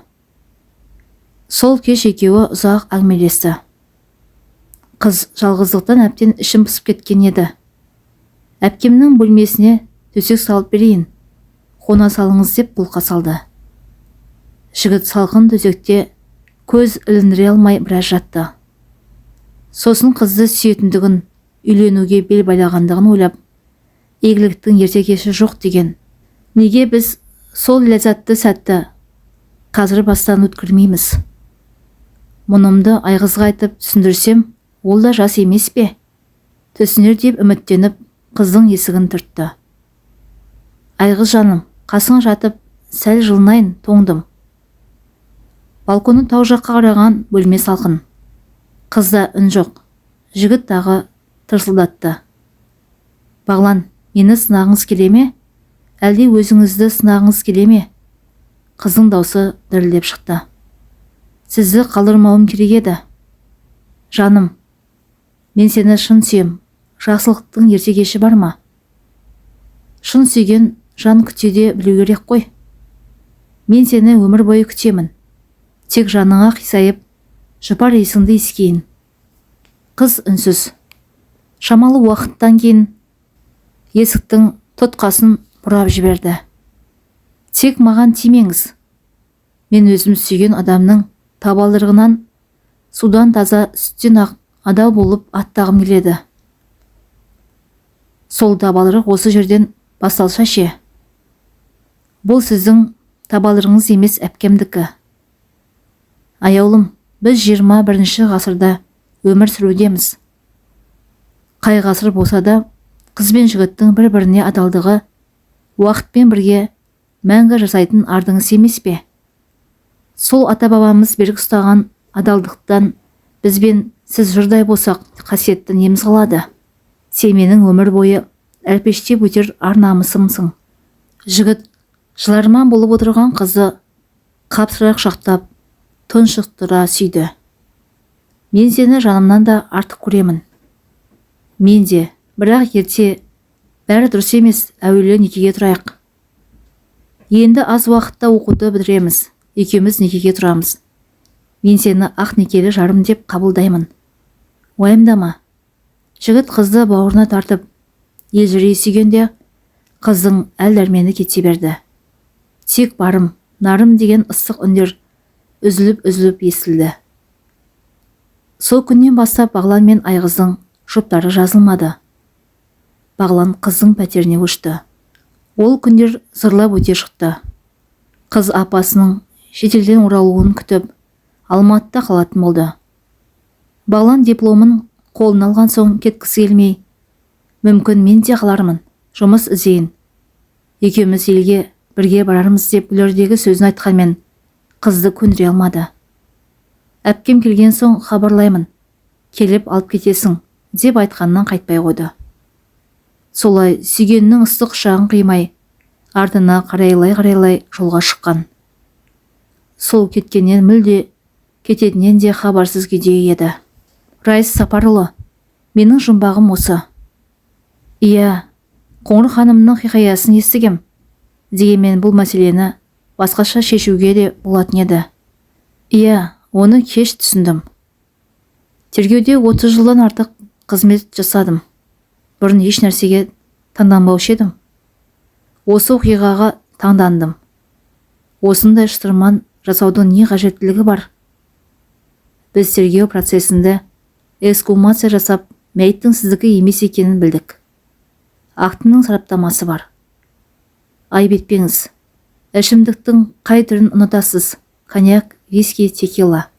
A: Сол кеш екеуі ұзақ әңгімелесті. Қыз жалғыздықтан әбден ішім пысып кеткен еді. Әпкемнің бөлмесіне төсек салып берейін, қона салыңыз деп қолқа салды. Жігіт салқын төсекте көз іліндіре алмай біраз жатты. Сосын қызды сүйетіндігін, үйленуге бел байлағандығын ойлап, игіліктің ерте кеші жоқ деген. Неге біз сол ләззатты сәтті қазір бастан өткермейміз? Мұнымды Айғызға айтып түсіндірсем, ол да жас емес пе? Түсінер деп үміттеніп, қыздың есігін түртті. Айғыз жаным, қасыңа жатып, сәл жылынайын, тоңдым. Балконы тау жаққа қараған бөлме салқын. Қызда үн жоқ. Жігіт тағы тырсылдатты. Бағлан, мені сынағыңыз келе ме? Әлде өзіңізді сынағыңыз келе ме? Қыздың даусы дірілдеп шықты. Сізді қалдырмауым керек еді. Жаным, мен сені шын сүйем. Жақсылықтың ерте кеші бар ма? Шын сүйген жан күте де білу керек қой. Мен сені өмір бойы күтемін. Тек жаныңа қисайып, жұпар иісіңді иіскейін. Қыз үнсіз. Шамалы уақыттан кейін есіктің тұтқасын бұрап жіберді. Тек маған тимеңіз. Мен өзім сүйген адамның табалдырығынан судан таза, сүттен ақ, адал болып аттағым келеді. Сол табалдырық осы жерден басталса ше? Бұл сіздің табалдырығыңыз емес, әпкемдікі. Аяулым, біз 21 ғасырда өмір сүрудеміз. Қай ғасыр болса да, қыз бен жігіттің бір-біріне адалдығы уақытпен бірге мәңгі жасайтын ардың ісі емес пе? Сол ата-бабамыз берік ұстаған адалдықтан біз бен сіз жұрдай болсақ, қасиетті неміз қалады? Сен менің өмір бойы әлпештеп өтер ар-намысымсың. Жігіт жыларман болып отырған қызды қапсыра құшақтап, тұншықтыра сүйді. Мен сені жанымнан да артық көремін. Мен де, бірақ ерте, бәрі дұрыс емес, әуелі некеге тұрайық. Енді аз уақытта оқуды бітіреміз, екеуміз некеге тұрамыз. Мен сені ақ некелі жарым деп қабылдаймын. Уайымдама. Жігіт қызды бауырына тартып, елжірей сүйгенде, қыздың әл-дәрмені кете берді. Тек барым, нарым деген ыстық үндер үзіліп-үзіліп естілді. Сол күннен бастап Бағлан мен Айғыздың жұптары жазылмады. Бағлан қыздың пәтеріне көшті. Ол күндер зырлап өте шықты. Қыз апасының шетелден оралуын күтіп, Алматыда қалатын болды. Бағлан дипломын қолына алған соң кеткісі келмей, мүмкін мен де қалармын, жұмыс іздейін. Екеуміз елге бірге барармыз деп гүлердегі сөзін айтқанмен қызды көндіре алмады. Әпкем келген соң хабарлаймын, келіп алып кетесің деп айтқаннан қайтпай қойды. Солай сүйгенінің ыстық құшағын қимай, артына қарайлай-қарайлай жолға шыққан. Сол кеткеннен мүлде кететінен де хабарсыз күйде еді. Райыс Сапарұлы, менің жұмбағым осы. Иә, Қоңыр ханымның хикаясын естігем. Дегенмен бұл мәселені басқаша шешуге де болатын еді. Иә, оны кеш түсіндім. Тергеуде 30 жылдан артық қызмет жасадым. Бұрын еш нәрсеге таңданбаушы едім. Осы оқиғаға таңдандым. Осындай шытырман жасаудың не қажеттілігі бар? Біз тергеу процесінде эксгумация жасап, мәйіттің сіздікі емес екенін білдік. Актінің сараптамасы бар. Айып етпеңіз. Ішімдіктің қай түрін ұнатасыз? Коньяк, виски, текила.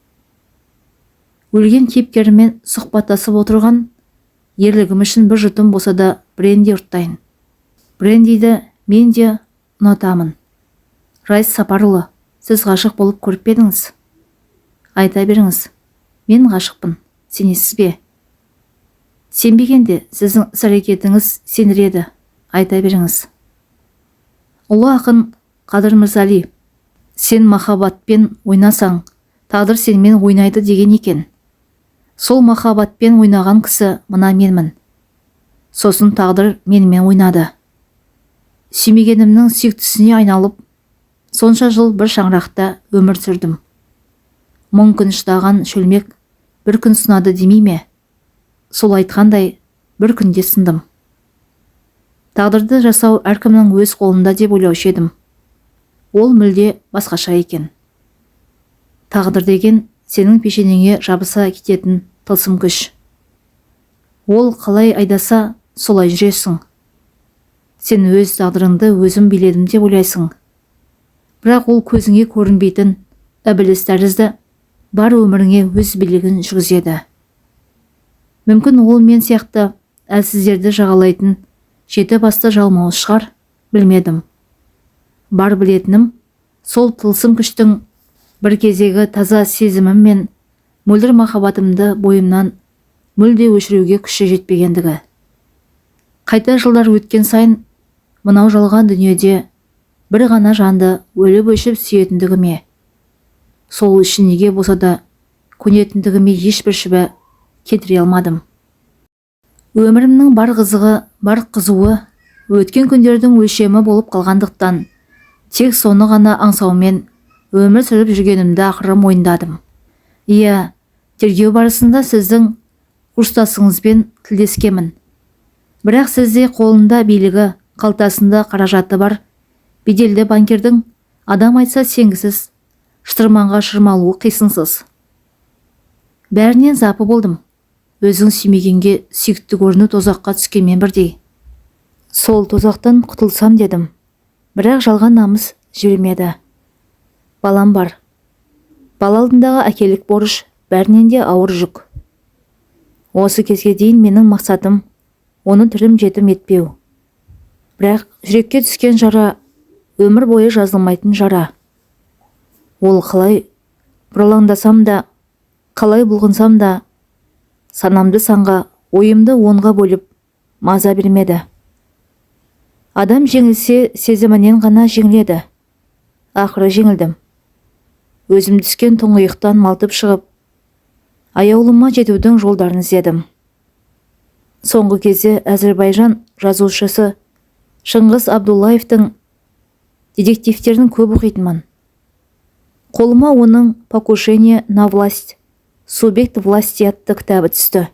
A: Өлген кейіпкерімен сұхбаттасып отырған ерлігім үшін бір жұтым болса да бренди ұрттайын. Брендиді мен де ұнатамын. Райыс Сапарұлы, сіз ғашық болып көріп пе едіңіз? Айта беріңіз. Мен ғашықпын. Сенесіз бе? Сенбегенде сіздің іс-әрекетіңіз сендіреді. Айта беріңіз. Ұлы ақын Қадыр Мырзали, сен махаббатпен ойнасаң, тағдыр сенімен ойнайды деген екен. Сол махаббатпен ойнаған кісі мына менмін. Сосын тағдыр менімен ойнады. Сүймегенімнің сүйіктісіне айналып, сонша жыл бір шаңырақта өмір сүрдім. Мың күн шыдаған шөлмек бір күн сынады демей ме? Сол айтқандай, бір күнде сындым. Тағдырды жасау әркімнің өз қолында деп ойлаушы едім. Ол мүлде басқаша екен. Тағдыр деген сенің пешенеңе жабыса кететін тылсым күш. Ол қалай айдаса, солай жүресің. Сен өз тағдырыңды өзім биледім деп ойлайсың. Бірақ ол көзіңе көрінбейтін ібіліс тәрізді бар өміріңе өз билігін жүргізеді. Мүмкін, ол мен сияқты әлсіздерді жағалайтын жеті басты жалмауыз шығар, білмедім. Бар білетінім, сол тылсым күштің бір кездегі таза сезімім мен мөлдір махаббатымды бойымнан мүлде өшіруге күші жетпегендігі. Қайта жылдар өткен сайын мынау жалған дүниеде бір ғана жанды өліп-өшіп сүйетіндігіме, сол үшін неге болса да көнетіндігіме ешбір шүбә келтіре алмадым. Өмірімнің бар қызығы, бар қызуы өткен күндердің өлшемі болып қалғандықтан, тек соны ғана аңсаумен өмір сүріп жүргенімді ақыры мойындадым. Иә, тергеу барысында сіздің курстасыңызбен тілдескенмін. Бірақ сізде қолында билігі, қалтасында қаражаты бар беделді банкирдің адам айтса сенгісіз шытырманға шырмалуы қисынсыз. Бәрінен запы болдым. Өзің сүймегенге сүйікті көріну тозаққа түскенмен бірдей. Сол тозақтан құтылсам дедім. Бірақ жалған намыс жібермеді. Балам бар. Бала алдындағы әкелік борыш бәрінен де ауыр жүк. Осы кезге дейін менің мақсатым оны тірім жетім етпеу. Бірақ жүрекке түскен жара өмір бойы жазылмайтын жара. Ол қалай бұралаңдасам да, қалай бұлқынсам да, санамды санға, ойымды онға бөліп, маза бермеді. Адам жеңілсе, сезімінен ғана жеңіледі. Ақыры жеңілдім. Өзім түскен тұңғиықтан малтып шығып, аяулыма жетудің жолдарын іздедім. Соңғы кезде Әзірбайжан жазушысы Шыңғыс Абдуллаевтың детективтерін көп оқитынмын. Қолыма оның «Покушение на власть. Субъект власти» атты кітабы түсті.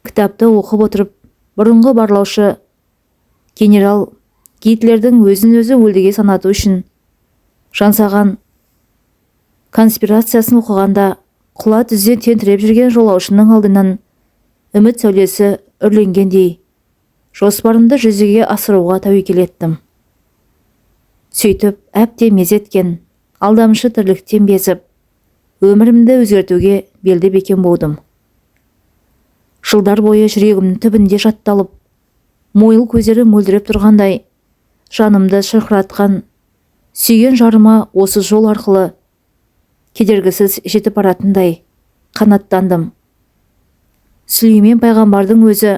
A: Кітапты оқып отырып, бұрынғы барлаушы генерал Гитлердің өзін өзі өлдіге санату үшін жансаған конспирациясын оқығанда, құла түзде тентіреп жүрген жолаушының алдынан үміт сәулесі үрленгендей, жоспарымды жүзеге асыруға тәуекел еттім. Сөйтіп, әбден мезі еткен алдамшы тірліктен безіп, өмірімді өзгертуге белді бекем болдым. Жылдар бойы жүрегімнің түбінде жатталып, мойыл көздері мөлдіреп тұрғандай жанымды шырқыратқан сүйген жарыма осы жол арқылы кедергісіз жетіп баратындай қанаттандым. Сүлеймен пайғамбардың өзі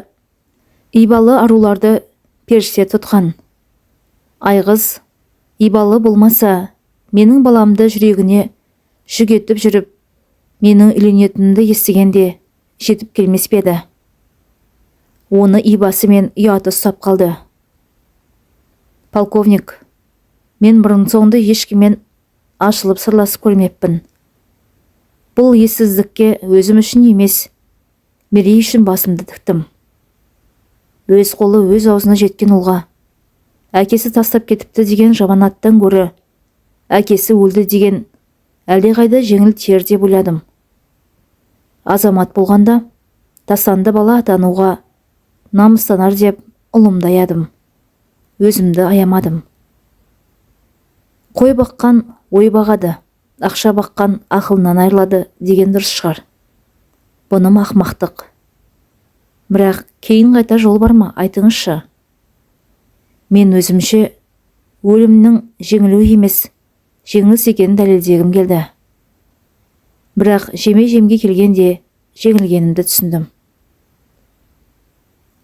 A: ибалы аруларды періште тұтқан. Айғыз ибалы болмаса, менің баламды жүрегіне жүк етіп жүріп, менің үйленетінімді естігенде жетіп келмес пе еді? Оны ибасы мен ұяты ұстап қалды. Полковник, мен бұрын соңды ешкіммен ашылып сырласып көрмеппін. Бұл ессіздікке өзім үшін емес, Мерей үшін басымды тіктім. Өз қолы өз аузына жеткен ұлға әкесі тастап кетіпті деген жаманаттан гөрі әкесі өлді деген әлдеқайда жеңіл тиер деп ойладым. Азамат болғанда, тастанды бала атануға намыстанар деп ұлымды аядым. Өзімді аямадым. Қой баққан ой бағады, ақша баққан ақылынан айырылады деген дұрыс шығар. Бұным ақмақтық. Бірақ кейін қайта жол бар ма, айтыңызшы? Мен өзімше өлімнің жеңілу емес, жеңіс екенін дәлелдегім келді. Бірақ жеме-жемге келгенде жеңілгенімді түсіндім.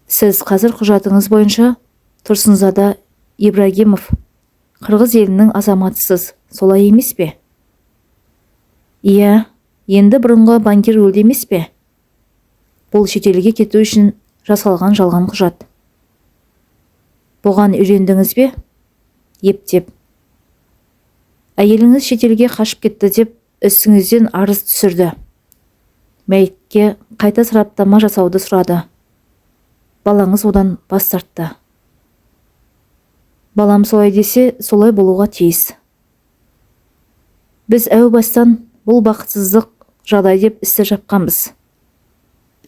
A: Сіз қазір құжатыңыз бойынша Тұрсынзада Ибрагимов, қырғыз елінің азаматысыз, солай емес пе? Иә, енді бұрынғы банкир өлді емес пе? Бұл шетелге кету үшін жасалған жалған құжат. Бұған үйрендіңіз бе? Ептеп. Әйеліңіз шетелге қашып кетті деп үстіңізден арыз түсірді. Мәйітке қайта сараптама жасауды сұрады. Балаңыз одан бас тартты. Балам солай десе, солай болуға тиіс. Біз әу бастан бұл бақытсыздық жағдай деп істі жапқанбыз.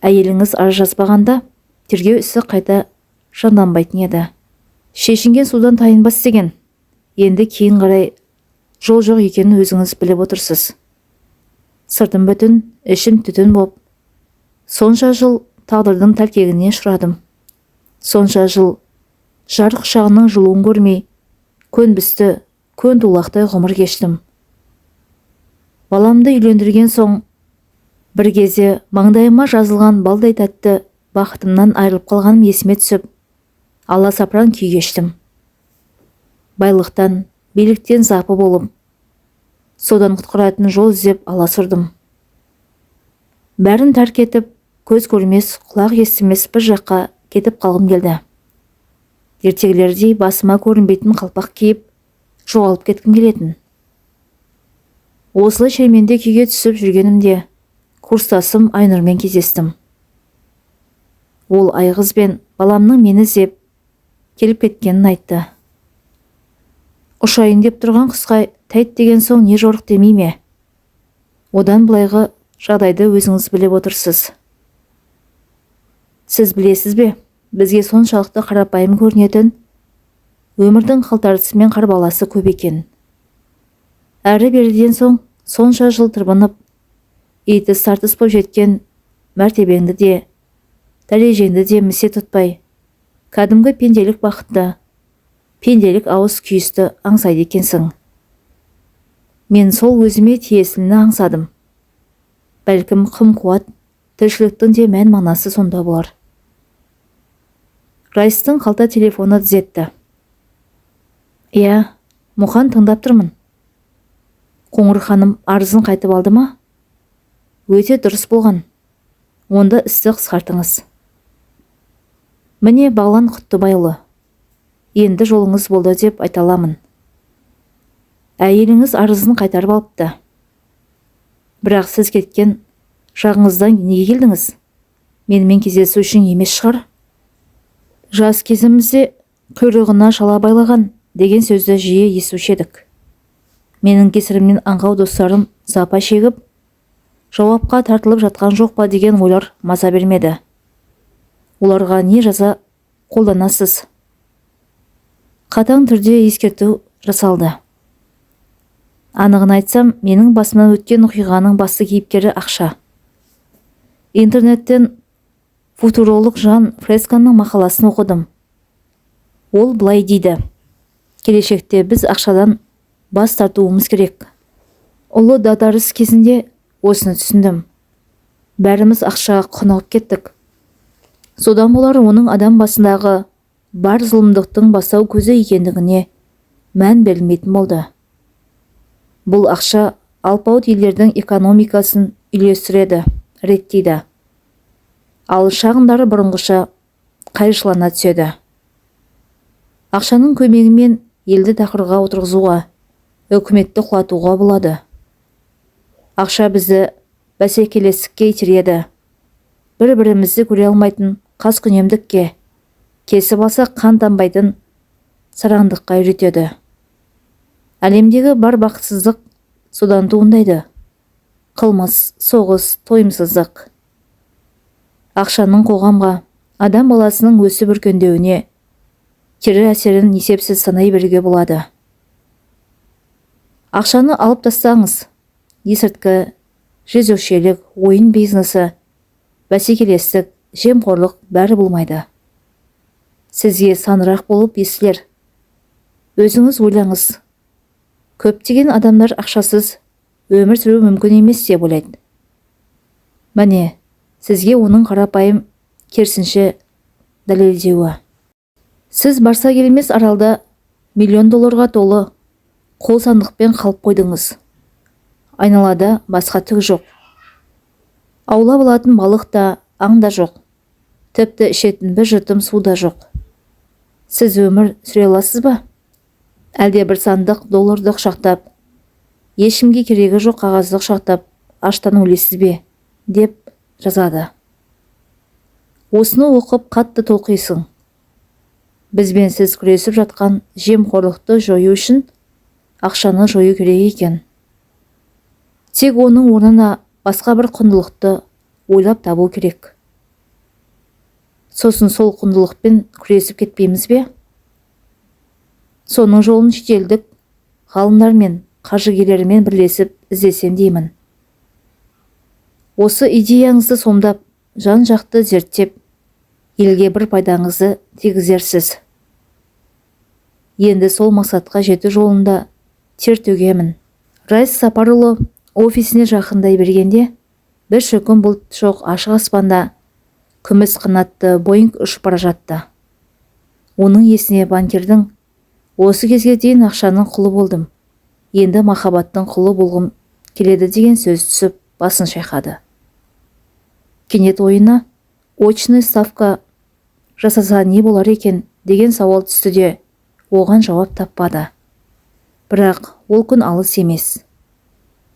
A: Әйеліңіз арыз жазбағанда тергеу ісі қайта жанданбайтын еді. Шешінген судан тайынбас деген. Енді кейін қарай жол жоқ екенін өзіңіз біліп отырсыз. Сыртым бүтін, ішім түтін боп, сонша жыл тағдырдың тәлкегіне ұшырадым. Сонша жыл жар құшағының жылуын көрмей, көнбісті, көн тулақтай ғұмыр кештім. Баламды үйлендірген соң, бір кезде маңдайыма жазылған балдай тәтті бақытымнан айырылып қалғаным есіме түсіп, аласапыран күй кештім. Байлықтан, биліктен запы болып, содан құтқаратын жол іздеп аласұрдым. Бәрін тәрк етіп, көз көрмес, құлақ естімес бір жаққа кетіп қалғым келді. Ертегілердей басыма көрінбейтін қалпақ киіп, жоғалып кеткім келетін. Осылай шерменде күйге түсіп жүргенімде курстасым Айнұрмен кездестім. Ол Айғыз бен баламның мені іздеп келіп кеткенін айтты. Ұшайын деп тұрған құсқа тәйт деген соң не жорық демей ме? Одан былайғы жағдайды өзіңіз біліп отырсыз. Сіз білесіз бе, бізге соншалықты қарапайым көрінетін өмірдің қалтарысы мен қарбаласы көп екен. Әрі беріден соң сонша жыл тырбынып, итіс тартыс боп жеткен мәртебеңді де, дәрежеңді де місе тұтпай, кәдімгі пенделік бақытты, пенделік ауыз күйісті аңсайды екенсің. Мен сол өзіме тиесіліні аңсадым. Бәлкім қым-қуат тіршіліктің де мән мағынасы сонда болар. Райстың қалта телефоны дізетті. Иә, Мұқан, тыңдап тұрмын. Қоңыр ханым арызын қайтып алды ма? Өте дұрыс болған. Онда істі қысқартыңыз. Міне, Бағлан Құттыбайұлы, енді жолыңыз болды деп айта аламын. Әйеліңіз арызын қайтарып алыпты. Бірақ сіз кеткен жағыңыздан неге келдіңіз? Менімен кездесу үшін емес шығар? Жас кезімізде құйрығына шала байлаған деген сөзді жиі естуші едік. Менің кесірімнен аңқау достарым запа шегіп, жауапқа тартылып жатқан жоқ па деген ойлар маза бермеді. Оларға не жаза қолданасыз? Қатаң түрде ескерту жасалды. Анығын айтсам, менің басымнан өткен оқиғаның басты кейіпкері ақша. Интернеттен футуролог Жан Фресканың мақаласын оқыдым. Ол былай дейді: келешекте біз ақшадан бас тартуымыз керек. Ұлы дағдарыс кезінде осыны түсіндім. Бәріміз ақшаға құнығып кеттік. Содан болар оның адам басындағы бар зұлымдықтың бастау көзі екендігіне мән берілмейтін болды. Бұл ақша алпауыт елдердің экономикасын үйлестіреді, реттейді. Ал шағындары бұрынғыша қайыршылана түседі. Ақшаның көмегімен елді тақырға отырғызуға, үкіметті құлатуға болады. Ақша бізді бәсекелестікке итереді. Бір-бірімізді көре алмайтын қаскүнемдікке, кесіп алса қан тамбайтын сараңдыққа үйретеді. Әлемдегі бар бақытсыздық содан туындайды. Қылмыс, соғыс, тойымсыздық. Ақшаның қоғамға, адам баласының өсіп өркендеуіне кері әсерін есепсіз санай беруге болады. Ақшаны алып тастаңыз, есірткі, жезөкшелік, ойын бизнесі, бәсекелестік, жемқорлық бәрі болмайды. Сізге санырақ болып естілер. Өзіңіз ойлаңыз. Көптеген адамдар ақшасыз өмір сүру мүмкін емес деп ойлайды. Міне, сізге оның қарапайым керісінше дәлелдеуі. Сіз барса келмес аралда миллион долларға толы қол сандықпен қалып қойдыңыз. Айналада басқа түк жоқ. Аулап алатын балық та, аң да жоқ. Тіпті ішетін бір жұтым су да жоқ. Сіз өмір сүре аласыз ба? Әлде бір сандық долларды құшақтап, ешкімге керегі жоқ қағазды құшақтап, аштан өлесіз бе?» деп жазады. Осыны оқып, қатты толқисың. Бізбен сіз күресіп жатқан жемқорлықты жою үшін ақшаны жою керек екен. Тек оның орнына басқа бір құндылықты ойлап табу керек. Сосын сол құндылықпен күресіп кетпейміз бе? Соның жолын шетелдік ғалымдармен, қаржыгерлермен бірлесіп іздесем деймін. Осы идеяңызды сомдап, жан-жақты зерттеп, елге бір пайдаңызды тигізерсіз. Енді сол мақсатқа жету жолында тер төгемін. Райс Сапарұлы офисіне жақындай бергенде, бір шөкім бұлт жоқ ашық аспанда күміс қанатты «Боинг» ұшып бара жатты. Оның есіне банкирдің «Осы кезге дейін ақшаның құлы болдым, енді махаббаттың құлы болғым келеді» деген сөз түсіп, басын шайқады. Кенет ойына «Очный ставка жасаса, не болар екен?» деген сауал түсті де, оған жауап таппады. Бірақ ол күн алыс емес.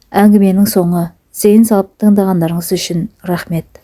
A: Әңгіменің соңы. Зейін салып тыңдағандарыңыз үшін рахмет.